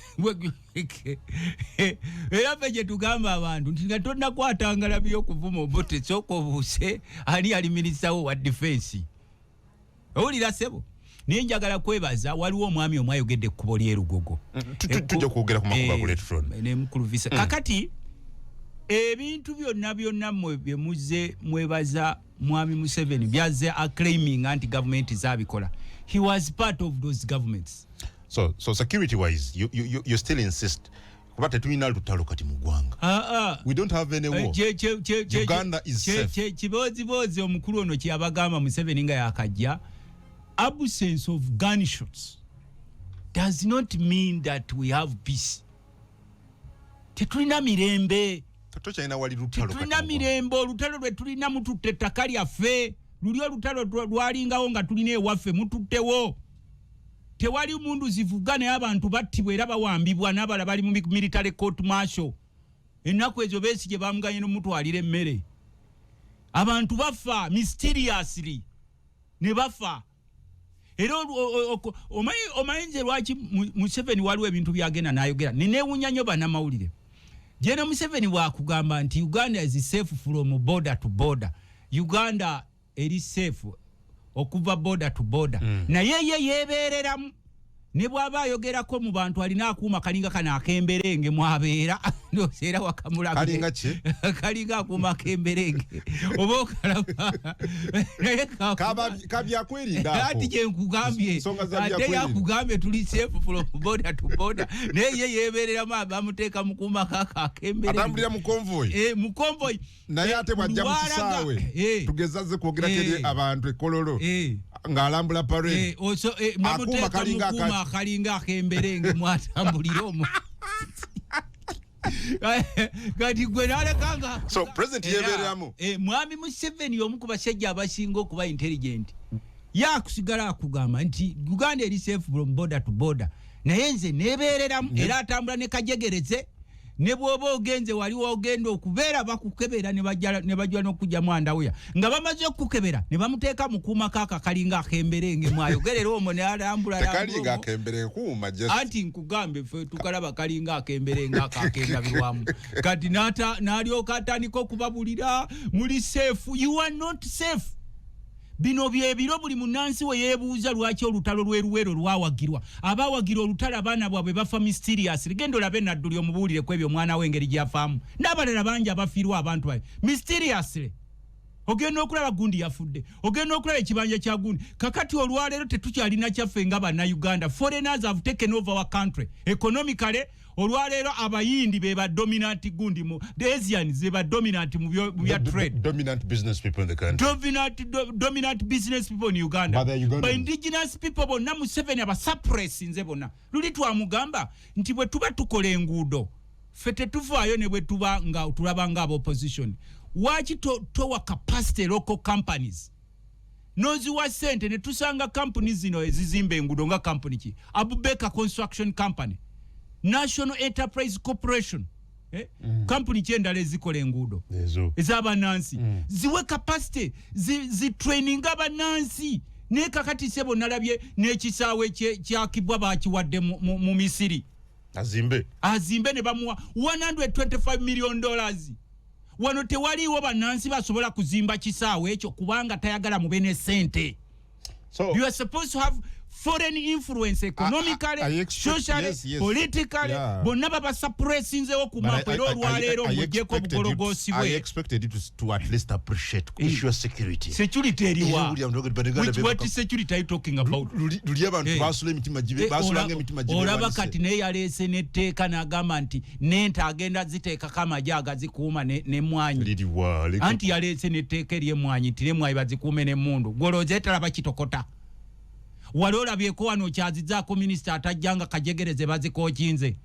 Era ffe gye tugamba abantu nti nga tonnakwata ngalabi y'okuvuma Obote, sooka obuuse ani ali minisita wo wa defense. Owulira sebo? Naye njagala kwebaza, waliwo omwami omu ayogedde ekkubo ly'erugogo. Tujja kwogera ku makubo ago later on. Ne mukulu Visa. Kakati ebintu byonna byonna mmwe bye muzze mwebaza mwami Museveni byazze aclaiminga nti gavumenti zabikola, he was part of those governments. So security wise you still insist. Kuba tetulina lutalo kati mu ggwanga. We don't have any war. Uganda is safe. Kibooziboozi omukulu ono kyeyabagamba Museveni nga yakajja, absence of gunshots does not mean that we have peace. Tetulina mirembe. Tokyalina wali lutalo. Tetulina mirembe. Olutalo lwe tulina, mututte ettaka lyaffe. Luli olutalo lwalingawo nga tulina ewaffe, mututtewo. Tewali mundu zivuga, naye abantu battibwa era bawambibwa, n'abala bali mu military court martial. Ennaku ezo Besigye bamuganye nomutwalira emmere. Abantu bafa mysteriously ne bafa. Era omanyi nze lwaki Museveni waliwo ebintu byagenda n'ayogera nenewunya nnyo bannamawulire. Jeno Museveni bwakugamba nti Uganda is safe from border to border, Uganda eri safe okuva border to border. Naye ye yeebeereramu, ne bw'aba ayogerako mu bantu alina akuuma kalinga kano ak'emberenge mwabeera, ndowooza era wakamulabye. Kalinga ki? Kalinga akuuma ak'emberenge, oba okalaba, naye Kabyakwerinda. Ati gye nkugambye. Nsonga za ate byakwerinda. Yakugambye tuli safe from border to border, naye ye yeebeereramu, bamuteeka mu kuuma kaka ak'emberenge. Atambulira mu convoy. Mu convoy. Naye ate bw'ajja mu Lwalaga- kisaawe, tugeza azze kwogerako eri abantu ekololo ng'alambula parade. Akuuma Bamuteeka kalinga mu kuuma akalinga ak'emberenge mwatambulira omwo. Kati gwe nalekanga. So, President yeebeereramu. Mwami Museveni omu ku basajja abasinga okuba intelligent. Yakusigala akugamba nti Uganda eri safe from border to border, naye nze nebeereramu. Era atambula ne kajegereze, ne bw'oba ogenze wali wogenda okubeera bakukebera ne bajja n'okugyamu andawuya. Nga bamaze okukukebera ne bamuteeka mu kuuma kaaka kalinga ak'emberenge mwayogerera omwo ne alambula. Tekalinga akemberenge, kuuma just. Anti nkugambe, ffe tukalaba kalinga akemberenge ako akendabirwamu. Kati n'alyoka atandika okubabulira, muli safe. You are not safe. Bino byebiro buli munansi we yeebuuza lwaki olutalo lw'eruweero lwawagirwa. Abawagira olutalo abaana bwabwe bafa mysterious. Genda olabe Nadduli, omubuulire ku ebyo, omwana we engeri gyafaamu, n'abalala bangi abafiirwa abantu babe mysteriously. Ogenda okulaba gundi yafudde, ogenda okulaba ekibanja kya gundi. Kakati olwaleero tetukyalina kyaffe nga Bannayuganda. Foreigners have taken over our country economically. Olwaleero Abayindi be ba dominant gundi mu, the Asians be ba dominant mu bya trade. Dominant business people in the country. Dominant business people in Uganda. But they're Ugandans. Ba indigenous people bonna Museveni abasuppressinze bonna. Luli twamugamba nti bwe tuba tukola enguudo, ffe tetuvaayo, ne bwe tuba nga tulaba nga opposition, waki towa capacity local companies noziwa sente? Ne tusanga kampuni zino ezizimba enguudo nga kampuni ki, Abubeka Construction Company, National Enterprise Corporation, eh? Kampuni ki endala ezikola enguudo ezo ez'abannansi, ziwe capacity, zitraininga abannansi. Naye kakati sebo nalabye n'ekisaawe kyakibwa bakiwadde mu Misiri. Azimbe. Azimbe ne bamuwa $125 million. Wano tewaliiwo bannansi basobola kuzimba kisaawe ekyo kubanga tayagala mube ne sente. So you are supposed to have foreign influence economically, I expect- socially, politically. Bonna babasuppressinzewo ku mapu. Era olwaleero ng'ogyeko obugologoosi I bwe expected you to at least appreciate issue of security. Security eriwa? Era William Ndogere, Baganda What security are you talking about? Luli abantu basula emitima gibe, basulanga emitima gibe Olaba balise. kati naye yaleese n'etteeka n'agamba nti nente agenda ziteekako amagye agazikuuma n'emmwanyi. Liriwa? Anti yaleese n'etteeka ery'emmwanyi nti n'emmwanyi bazikuume n'emmundu. Gwolowooza etalaba kitokota? Wali olabyeko wano okyazizaako minisita atajja nga kajegereze bazikookinze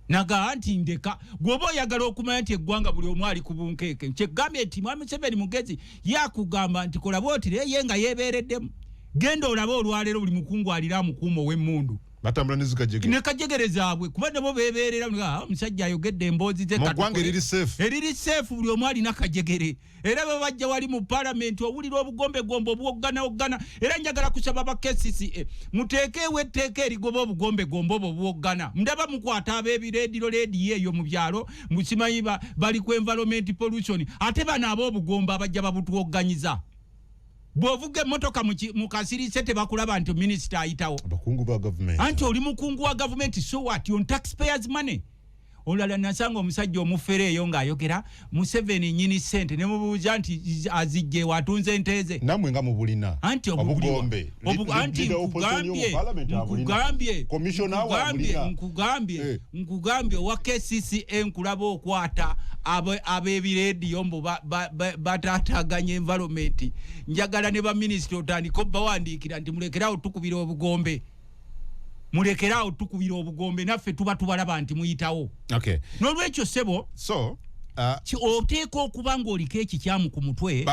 nagaa nti ndeka? Gweoba oyagala okumanya nti eggwanga buli omu ali ku bunkeeke, kyegambye nti mwami Museveni mugezi, yakugamba nti kola bwoti, naye ye nga yeebeereddemu. Genda olabe olwaleero buli mukungu alira amukuuma ow'emmundu. Batambula nezikajegere. Ne kajegere zaabwe, kuba nabo beebeerera. "Ah, omusajja ayogedde emboozi ze." Mu ggwanga eriri safe. Eriri safe, buli omu alina kajegere. Era bwe bajja wali mu palamenti owulira obugombegombe obuwoggana. Era njagala kusaba ba KCCA muteekeewo etteeka erigoba obugombegombe obwo obuwoggana. Ndaba mukwata ab'ebireediro leediyo eyo mu byalo, mukimanyi bali ku environment pollution, ate bano ab'obugombe abajja babutuwogganyiza. Bw'ovuga emmotoka mu kasirise tebakulaba nti minisita ayitawo. Abakungu ba gavumenti. Anti oli mukungu wa gavumenti, so what? On taxpayers' money. Olulala nasanga omusajja omufere eyo ng'ayogera Museveni nyini ssente, ne mubuuza nti azijje atunze ente ze. Namwe nga mubulina. Anti obugombe. Anti nkugambye nkugambye owa KCCA nkulaba okwata ab'ebirediyo mbu bataataganya environment. Njagala ne baminisita otandika obawandiikira nti mulekerawo tukubira obugombe, mulekerawo tukubira obugombe, naffe tuba tubalaba nti muyitawo. N'olwekyo ssebo, so oteeka okuba ng'oliko ekikyamu ku mutwe,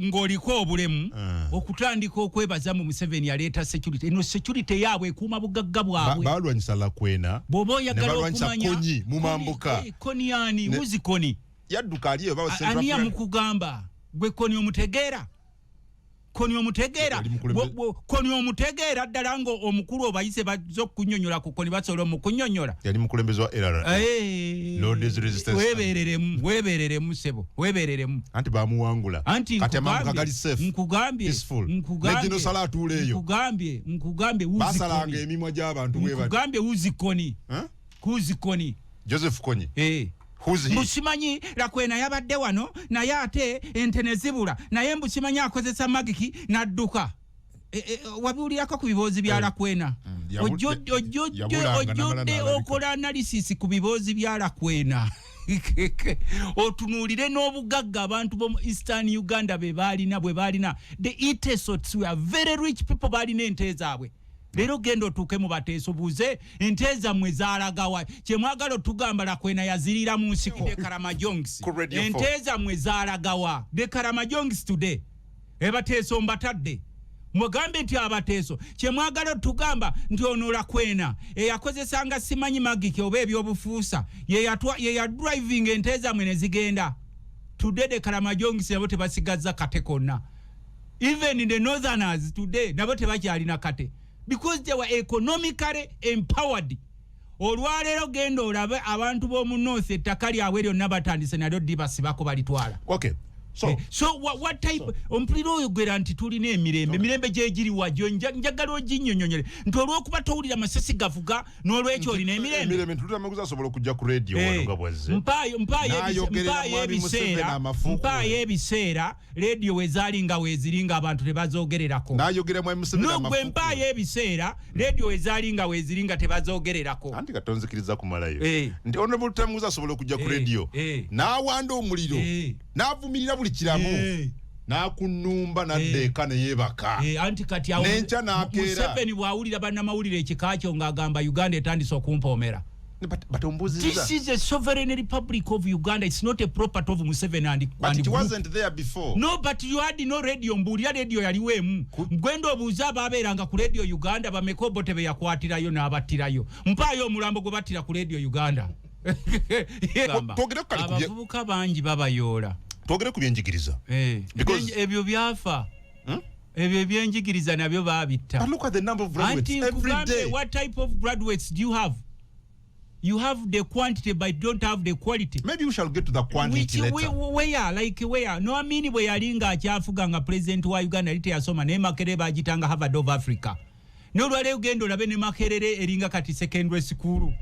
ng'oliko obulemu, okutandika okwebaza mu Museveni yaleeta security. Eno security yaabwe ekuuma bugagga bwabwe. Balwanyisa Lakwena, bw'oba oyagala okumanya Kony mu mambuka. Kony ani? Who's Kony? Yadduka aliyo. Ani yamukugamba? Gwe Kony omutegeera? Kony omutegeera? Kony omutegeera ddala nga omukulu obayise bazze okunyonyola ku Kony, basobola omukunyonyola? Yali mukulembeze wa LRA, Lord's Resistance. Webereremu, webereremu sebo, webereremu. Anti bamuwangula. Anti kati amambuka gali safe, nkugambye, nkugambye, Sala atuula eyo. Nkugambye, nkugambye. Basalanga emimwa gy'abantu bwe bati. Nkugambye, who's Kony? Who's Kony? Joseph Kony. Mbusimanyi Lakwena yabadde wano naye ate ente ne zibula, naye mbusimanyi akozesa magic n'adduka. Wabiwulirako ku biboozi bya Lakwena? Ojjudde okola analysis ku biboozi bya Lakwena, otunuulire n'obugagga abantu b'omu Eastern Uganda be baalina, bwe baalina. The Itesots were very rich people, baalina ente zaabwe. Leero genda otuuke mu Bateeso, buuze ente zammwe zaalagawa. Kyemwagala otugamba Lakwena yaziriira mu nsiko. The Karamajongs, ente zammwe zaalagawa? The Karamajongs today, ebateeso mbatadde, mugambe nti abateeso kyemwagala otugamba nti ono Lakwena eyakozesanga simanyi magic oba ebyobufuusa ye driving ente zammwe ne zigenda. Today the Karamajongs nabo tebasigaza kate konna. Even the northerners today nabo tebakyalina kate because they were economically empowered. Olwaleero genda olabe abantu b'omu north, ettaka lyabwe lyonna batandise nalyo dibasibako balitwala. Okay. So, so what type so, ompulira oyogera nti tulina emirembe, emirembe gyegiriwa gyo? Njagala oginnyonnyonyere nti olw'okuba towulira masasi gavuga n'olwekyo olina emirembe. Emirembe Luttamaguzi asobola okujja ku radio wano nga bwazze. Mpaayo ebiseera, mpaayo ebiseera rediyo wezaali nga weeziri nga abantu tebazoogererako. N'ayogera mwami Museveni. Nogwe, mpaayo ebiseera rediyo wezaali nga weeziri nga tebazoogererako. Anti katonzikiriza kumalayo nti Honorable Luttamaguzi asobola okujja ku radio n'awanda omuliro, n'avumirira buli kiramu, n'akunumba, n'adda eka ne yeebaka. Anti kati n'enkya n'akeera. Museveni bw'awulira bannamawulire ekika kyo ng'agamba Uganda etandise okumpoomera. But ombuuzizza. This is a sovereign republic of Uganda. It's not a property of Museveni and But and it group. wasn't there before. No, but you had no radio. Mbuulira radio yaliwo emu. Gwenda obuuze abaabeeranga ku Radio Uganda bameka Obote be yakwatirayo n'abattirayo. Mpaayo omulambo gwe battira ku Radio Uganda. Twogere ku kale ku Abavubuka bangi babayoola. Twogere ku byenjigiriza. Ebyo byafa. Ebyo ebyenjigiriza nabyo baabitta. But look at the number of graduates Anti every nkugambe, day. what type of graduates do you have? You have the quantity but don't have the quality. Maybe we shall get to the quantity Which, later. Where, like where? No, Amini bwe yali ng'akyafuga nga president wa Uganda yali teyasoma, naye Makerere bagitanga Harvard of Africa. N'olwaleero genda olabe ne Makerere eringa kati secondary school.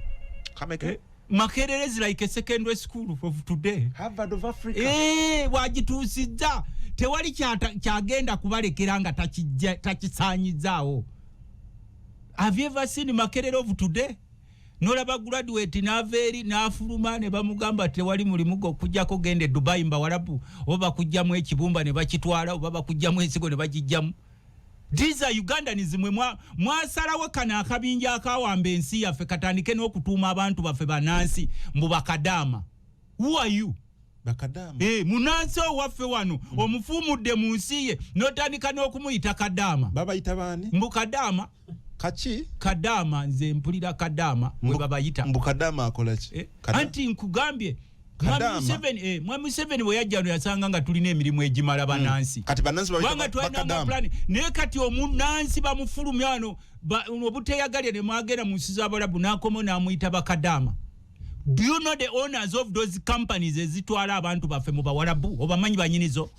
Kameke? Makerere is like a secondary school of today. Harvard of Africa. Wagituusizza tewali kyagenda kubalekera nga takisaanyizaawo. Have you ever seen Makerere of today? Nolaba graduate n'ava eri n'afuluma ne bamugamba tewali mulimu gw'okujjako genda e Dubai mbawalabu, oba bakugjamu ekibumba ne bakitwala, oba bakugjamu ensigo ne bagijjamu. These are Ugandans. Mwe mwasalawo kano akabinja akawamba ensi yaffe katandike n'okutuuma abantu baffe bannansi mbu bakadaama. Who are you? Bakadaama. Munansi owaffe wano omufuumudde mu nsi ye n'otandika n'okumuyita kadaama. Babayita baani? Mbu kadaama. Kaki? Kadaama, nze mpulira kadaama bwe babayita. Mbu kadaama akola ki? Anti nkugambye, Kadaama. Mwami Museveni bwe yajja wano yasanga nga tulina emirimu egimala bannansi. Kati bannansi babayita Kubanga twalinanga bakadaama. plan, naye kati omunansi bamufulumya wano obuteyagalya ne mwagenda mu nsi z'abalabu n'akomawo n'amuyita bakadaama. Do you know the owners of those companies ezitwala abantu baffe mu bawalabu? Obamanyi banyinizo?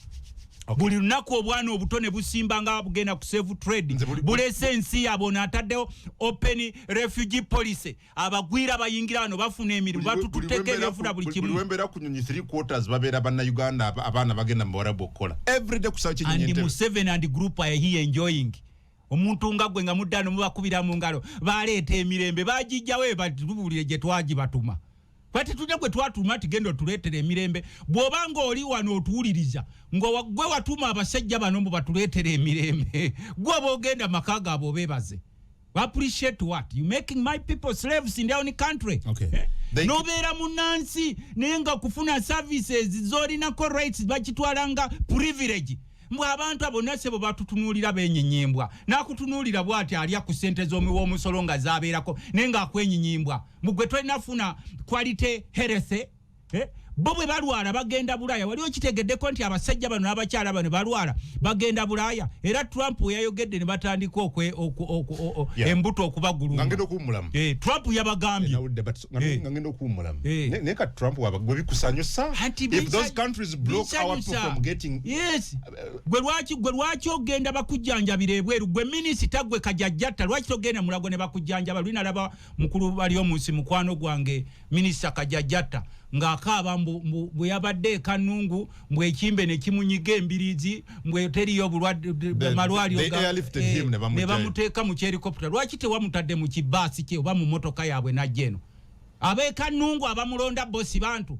Buli lunaku obwana obuto ne busimba nga bugenda ku slave trade. Bulese ensi yaabwe. Ono ataddewo open refugee policy, abagwira bayingira wano bafuna emirimu, batututeko ebyenfuna, buli kimu. Wembeera ku nyonyi, 3/4 babeera Bannayuganda, abaana bagenda mu Bawarabu okukola everyday kusaba kyenyonyi. And Museveni and group are here enjoying. Omuntu nga gwe nga muddano mubakubira mu ngalo, baleeta emirembe, bagijjawo, batubuulire gye twagibatuma. Kwati tulina gwe twatuma tigenda otuleetera emirembe. Bw'oba ng'oli wano otuwuliriza, nga gwe watuma abasajja bano mbu batuleetera emirembe, gwe oba ogenda maka gaabwe obeebaze. Appreciate what you making my people slaves in their own country. Eh? Nobeera munansi naye nga kufuna services zolinako rights bakitwala nga privilege. Mbwe abantu abo nasebo batutunuulira benyinyibwa, nakutunuulira bwati alya ku sente z'omuwa omusolo nga zabeerako, naye ngaakwenyinyibwa mugwe tolinafuna quality health, eh? Bo bwe balwala bagenda Bulaaya. Wali okitegeddeko nti abasajja bano n'abakyala bano balwala bagenda Bulaaya? Era Trump we yayogedde ne batandika embuto okubaguluma. Ngenda okuwummulamu. Trump yabagambye. Nga ngenda okuwummulamu. Naye kati Trump gwe bikusanyusa if those countries block our people from getting Yes, gwe lwaki ogenda bakujjanjabira ebweru? Gwe minisita, gwe Kajajjatta, lwaki togenda Mulago ne bakujjanjaba? Luli nalaba mukulu bali omunsi, mukwano gwange Minisita Kajajjatta, ng'akaaba mbu bwe yabadde ekanungu, mbw ekimbe ne kimunyiga embirizi, mbwe teriyo bulwadde malwaliro, ne bamuteeka mu ky'helicopter. Lwaki tewamutadde mu kibaasi kye oba mu motoka yaabwe najja eno? Ab'ekanungu abamulonda bosi bantu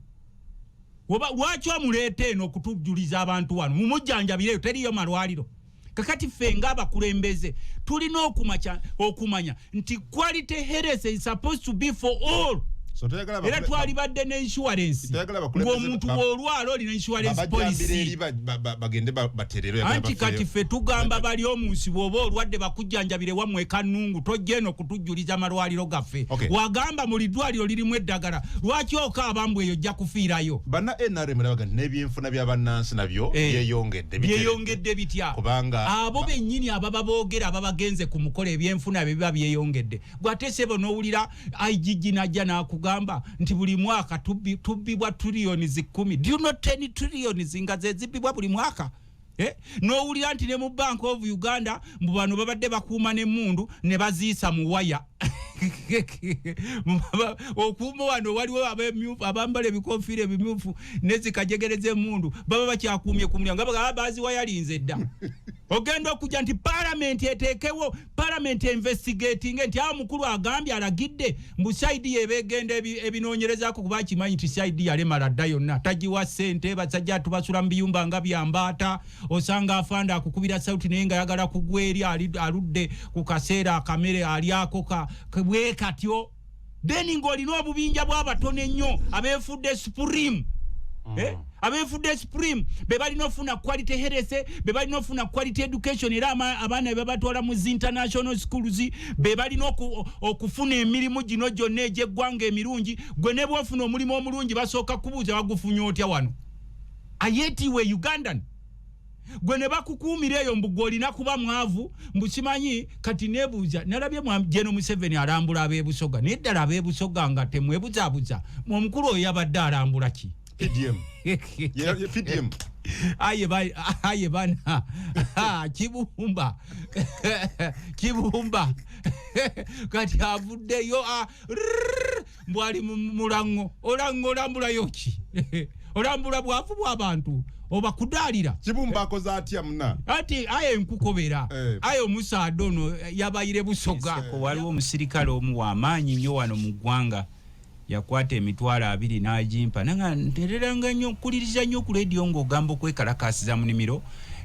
oba lwaki omuleeta eno okutujuliza abantu wano? Mumujjanjabireyo, teriyo malwaliro. Kakati ffe ng'abakulembeze tulina okumanya nti quality health is supposed to be for all. Era twalibadde ne insurance, ng'omuntu bw'olwala olina insurance policy. Anti kati ffe tugamba bali omunsi, bw'oba olwadde bakujjanjabire wammwe Kanungu, tojja eno kutujjuliza malwaliro gaffe. Wagamba mu liddwaliro lirimu eddagala, lwaki okaaba mbu eyo ojja kufiirayo? Banna NRM labaga nti n'ebyenfuna bya bannansi nabyo byeyongedde. Byeyongedde bitya? Kubanga abo bennyini ababa boogera ababa bagenze ku mukolo, ebyenfuna bye biba byeyongedde. Gwate sebo n'owulira IGG najja n'akugamba nti buli mwaka tubbibwa trillions 10. Do you know 10 trillions nga ze zibbibwa buli mwaka? Eh? N'owulira nti ne mu Bank of Uganda mbu bano babadde bakuuma n'emmundu ne baziisa mu waya okuuma. Wano waliwo abambala ebikofiira ebimyufu nezikajegereza emmundu, baba bakyakuumye ku mulyango, nga baziwayalinze dda. Ogenda okujja nti palamenti eteekewo, palamenti investigating nti awo mukulu agambye, alagidde mbu CID yebegenda ebinoonyerezaako, kuba akimanyi nti CID yalemala dda yonna, tagiwa ssente. Basajja tubasula mu biyumba nga byambaata. Osanga afanda akukubira sauti naye nga yagala kugwa eri aludde ku kaseera akamere alyako bwe katyo. Then ng'olina obubinja bw'abatono ennyo abeefudde supreme. Eh? Abeefudde supreme be balina ofuna quality health, be balina ofuna quality education, era abaana be babatwala mu zi international schools, be balina okufuna emirimu gino gyonna egy'eggwanga emirungi. Gwe ne bwofuna omulimu omulungi, basooka kubuuza bagufunye otya wano, ayetiwe Ugandan. Gwe ne bakukuumira eyo mbu gwe olina kuba mwavu, mbu simanyi. Kati nebuuza, nalabye General Museveni alambula ab'ebusoga, naye ddala ab'ebusoga nga temwebuzaabuza, omukulu oyo yabadde alambula ki? PDM. Yeah, PDM. Aye bana Kibumba, Kibumba kati avuddeyo rrrr, mbw ali mu mulaŋŋo. Olaŋŋo olambulayo ki? Olambula bwavu bw'abantu oba kudaalira? Kibumba akoze atya muna? Ati aye nkukobera. Aye omusaadde ono yabayire Busoga. Waliwo omusirikale omu w'amaanyi nnyo wano mu ggwanga, yakwata 20,000 n'agimpa, nanga ntereranga nnyo nkuliriza nnyo ku lediyo ng'ogamba okwekalakaasiza mu nimiro,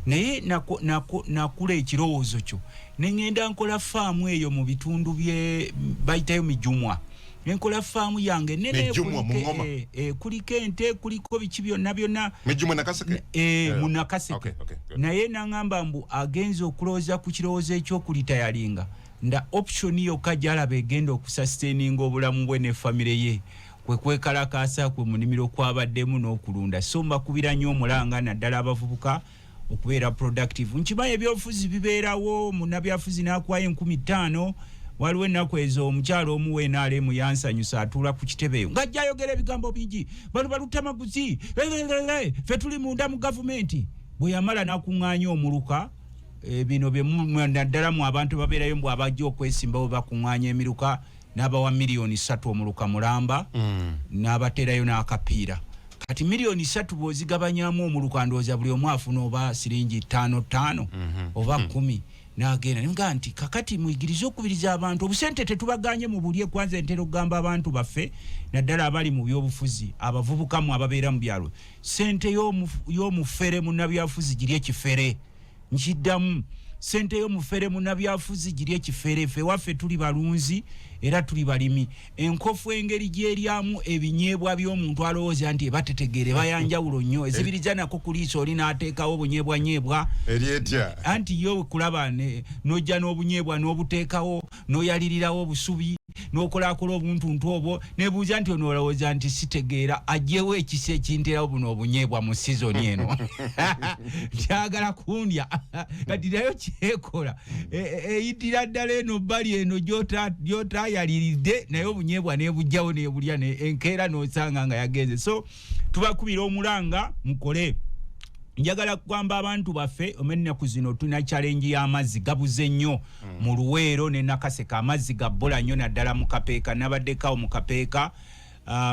naye nakula ekirowoozo kyo ne ŋŋenda nkola faamu eyo mu bitundu bye bayitayo Mijumwa, nenkola faamu yange nene. Mijumwa, mu Ngoma. Kuliko ente, kuliko biki byonna byonna. Mijumwa Nakaseke? Mu Nakaseke. Okay, good. Naye naŋŋamba mbu agenza okulowooza ku kirowoozo ekyokulitayalinga nda option yokka gyalaba egenda okusustaininga obulamu bwe ne famire ye kwe kwekalakaasa kwe mu nnimiro kwabaddemu n'okulunda. So mbakubira nnyo omulanga, naddala abavubuka, okubeera productive. Nkimanyi ebyobufuzi bibeerawo, munnabyafuzi n'akwayo 5,000. Waliwo ennaku ezo omukyalo omu w'NRM yansanyusa, atuula ku kitebe eyo ng'ajja ayogera ebigambo bingi, bano balutamaguzi, fe tuli munda mu gavumenti. Bwe yamala n'akuŋŋaanya omuluka, bino naddala mu abantu babeerayo mbw abajja okwesimbawo, bakuŋŋaanya emiruka, n'abawa 3 miliyoni omuluka mulamba, n'abateerayo n'akapiira. Kati 3 miliyoni bw'ozigabanyamu omuluka, ndowooza buli omu afuna oba siringi ttaano ttaano oba 10. N'agenda nga nti kakati muyigirize okubiriza abantu, obusente tetubaganye mu bulye. Kwanza entera okugamba abantu baffe, naddala abali mu byobufuzi, abavubukamu ababeera mu byalo, sente y'omufere munnabyafuzi giri ekifere. Nkiddamu, sente y'omufere munnabyafuzi giri ekifere. Ffe waffe tuli balunzi era tuli balimi. Enkofu engeri gyeryamu ebinyeebwa by'omuntu alowooza nti eba tetegeere, bayanjawulo nnyo, ezibiriza nako kuliisa oli n'ateekawo obunyeebwanyeebwa. Eri etya? Anti yo kulaba n'ojja n'obunyeebwa n'obuteekawo, n'oyalirirawo obusubi, n'okolakola obuntuntu obwo, nebuuza nti ono olowooza nti sitegeera, aggyewo ekisa ekinterawo buno obunyeebwa mu sizoni eno, ntyagala kundya. Kati nayo kyekola, eyitira ddala eno bbali eno gy'otayaliridde, naye obunyeebwa nebujjawo nebulya, enkeera n'osanga nga yagenze. So tubakubira omulanga mukole. Njagala kugamba abantu baffe, omennaku zino tulina challenge y'amazzi, gabuze nnyo mu Luweero ne Nakaseka. Amazzi gabbola nnyo, naddala mu Kapeeka. Nabaddekawo mu Kapeeka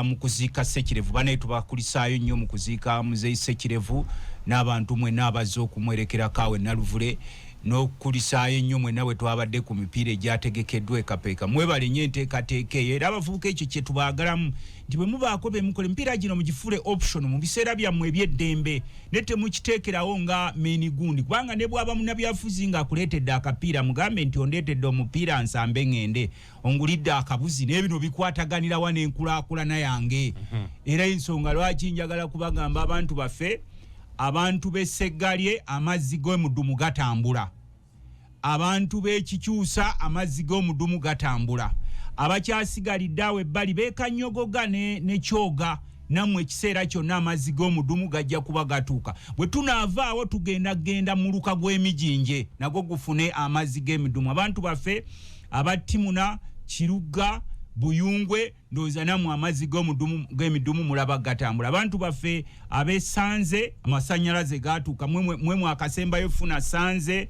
mu kuziika Sekirevu. Banaye tubakulisaayo nnyo mu kuziika Muzeyi Sekirevu n'abantu mwenna abazze okumwerekerako awo Naluvule, n'okukulisaayo ennyo mwenna bwe twabadde ku mipiira egyategekeddwa e Kapeeka. Mwebale nnyo enteekateeka eyo. Era abavubuka, ekyo kye tubaagalamu nti bwe mubaako be mukola, emipiira gino mugifuule option mu biseera byammwe eby'eddembe, ne temukiteekerawo nga main gundi, kubanga ne bw'aba munnabyafuzi ng'akuleetedde akapiira, mugambe nti ondeetedde omupiira nsambe ŋŋende, ongulidde akabuzi, naye bino bikwataganirawa n'enkulaakulana yange. Era ensonga lwaki njagala kubagamba abantu baffe, abantu b'Eseggalye, amazzi g'omudumu gatambula. Abantu b'Ekikyusa, amazzi g'omudumu gatambula. Abakyasigalidde awo ebbali beekanyogoga ne Kyoga, nammwe ekiseera kyonna amazzi g'omudumu gajja kuba gatuuka. Bwe tunaavaawo tugenda genda muluka gw'Emijinje, nagwo gufune amazzi g'emidumu. Abantu baffe abattimuna Kiruga, Buyungwe, ndowooza nammwe amazzi g'emidumu mulaba gatambula. Abantu baffe abesanze, amasanyalaze gatuuka. Mwe mwakasembayo funa Sanze,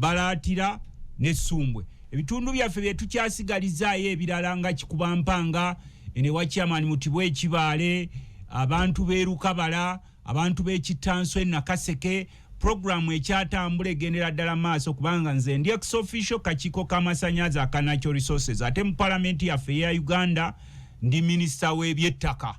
Balaatira ne Ssumbwe. Ebitundu byaffe bye tukyasigalizaayo ebirala nga Kikubampanga ene wakyamaani, Mutibwa, Ekibaale, abantu b'Erukabala, abantu b'Ekittanso e Nakaseke, puroguramu ekyatambula egendera ddala maaso, kubanga nze ndi ex officio kakiiko k'amasannyalaze aka natural resources, ate mu palamenti yaffe eya Uganda ndi minisita w'ebyettaka.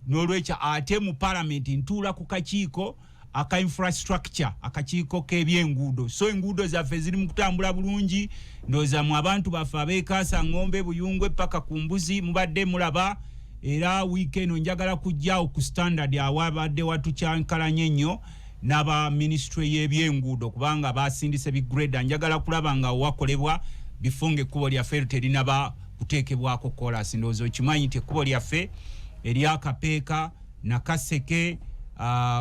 N'olwekyo ate mu palamenti ntuula ku kakiiko aka infrastructure, akakiiko k'ebyenguudo. So enguudo zaffe ziri mu kutambula bulungi. Ndowooza mu abantu baffe abeekaasa Ngombe, Buyungwe paka ku Mbuzi mubadde mulaba. Era wiiki eno njagala kujjaawo ku Standard awabadde watukyankalanye ennyo n'aba minisitule y'ebyenguudo, kubanga basindise bigreda. Njagala kulaba nga wakolebwa bifo nga ekkubo lyaffe terinaba kuteekebwako kolasi. Ndowooza okimanyi nti ekkubo lyaffe eryakapeeka Nakaseke,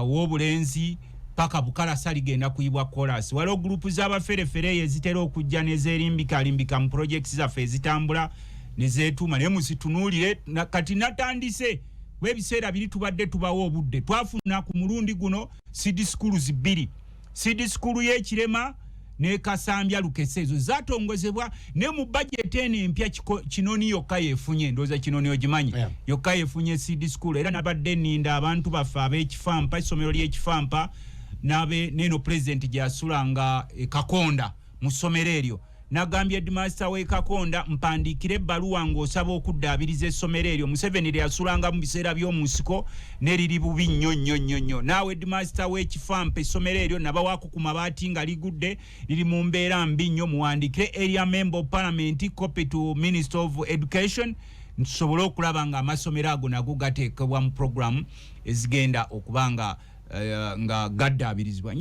W'obulenzi paka Bukalasa ligenda kuyibwa kolasi. Waliwo gurupu z'abaferefere eyo ezitera okujja nezerimbikalimbika mu projects zaffe ezitambula nezetuuma, naye muzitunuulire. Kati natandise kuba ebiseera biri tubadde tubawo obudde. Twafuna ku mulundi guno seed schools bbiri, seed school y'Ekirema ne Kasambya Lukese, ezo zatongozebwa. Ne mu bajeti eno empya Kinoni yokka yefunye, ndowooza Kinoni ogimanyi, yokka yefunye seed school. Era nabadde nninda abantu baffe ab'Ekifampa, essomero ly'Ekifampa nabe neno pulezidenti gyasulanga e Kakonda mu ssomero eryo. Nagambye headmaster w'e Kakonda, mpandiikire ebbaluwa ng'osaba okuddaabiriza essomero eryo Museveni lye yasulanga mu biseera by'omu nsiko, ne liri bubi nnyo nnyo nnyo nnyo. Naawe headmaster w'Ekifampa, essomero eryo nabawaako ku mabaati nga ligudde, liri mu mbeera mbi nnyo. Muwandiikire area member of parliament, copy to minister of education, ntusobole okulaba nga amasomero ago nago gateekebwa mu programu ezigenda okuba nga ngaddaabirizibwa.